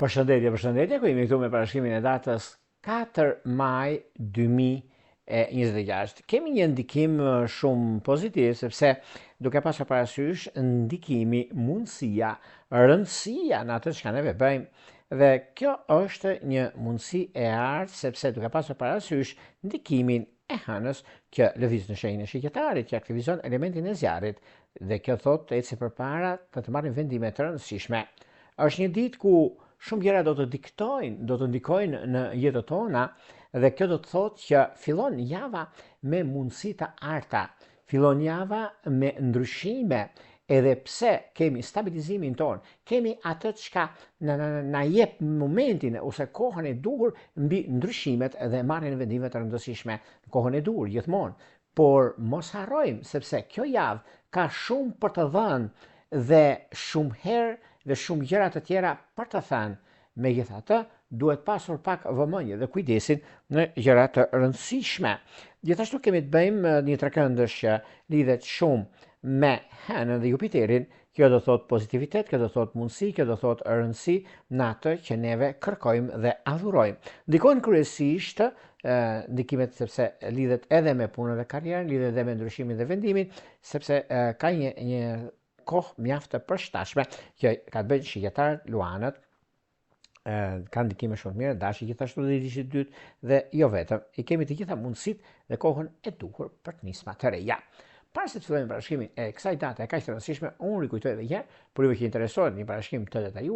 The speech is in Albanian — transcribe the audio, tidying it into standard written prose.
Përshëndetje, përshëndetje, ku jemi këtu me parashikimin e datës 4 maj 2026. Kemi një ndikim shumë pozitiv, sepse duke pasur parasysh ndikimi, mundësia, rëndësia në atë çka neve bëjmë, dhe kjo është një mundësi e artë, sepse duke pasur parasysh ndikimin e hënës që lëviz në shenjën e shigjetarit, që aktivizon elementin e zjarrit, dhe kjo thotë të ecim përpara të të marrim vendime të rëndësishme. Është një ditë ku shumë gjëra do të diktojnë, do të ndikojnë në jetët tona dhe kjo do të thotë që fillon java me mundësi të arta, fillon java me ndryshime, edhe pse kemi stabilizimin tonë, kemi atë çka na, na, na jep momentin ose kohën e duhur mbi ndryshimet dhe marrjen e vendimeve të rëndësishme në kohën e duhur gjithmonë. Por mos harrojmë sepse kjo javë ka shumë për të dhënë dhe shumë herë dhe shumë gjëra të tjera për të thënë. Megjithatë, duhet pasur pak vëmendje dhe kujdesin në gjëra të rëndësishme. Gjithashtu kemi të bëjmë një trekëndësh që lidhet shumë me Hënën dhe Jupiterin, kjo do thotë pozitivitet, kjo do thotë mundësi, kjo do thotë rëndësi në atë që neve kërkojmë dhe adhurojmë. Ndikojnë kryesisht ndikimet sepse lidhet edhe me punën dhe karrierën, lidhet edhe me ndryshimin dhe vendimin, sepse ka një një kohë mjaft të përshtatshme që ka të bëjnë shigjetarët, luanët, kanë ndikime shumë të mira, dashi gjithashtu dhe i dytë dhe jo vetëm. I kemi të gjitha mundësitë dhe kohën e duhur për të nisma të reja. Para se të fillojmë parashikimin e kësaj date kaq të rëndësishme, unë rikujtoj edhe një herë për ju që interesohet një parashikim të detajuar.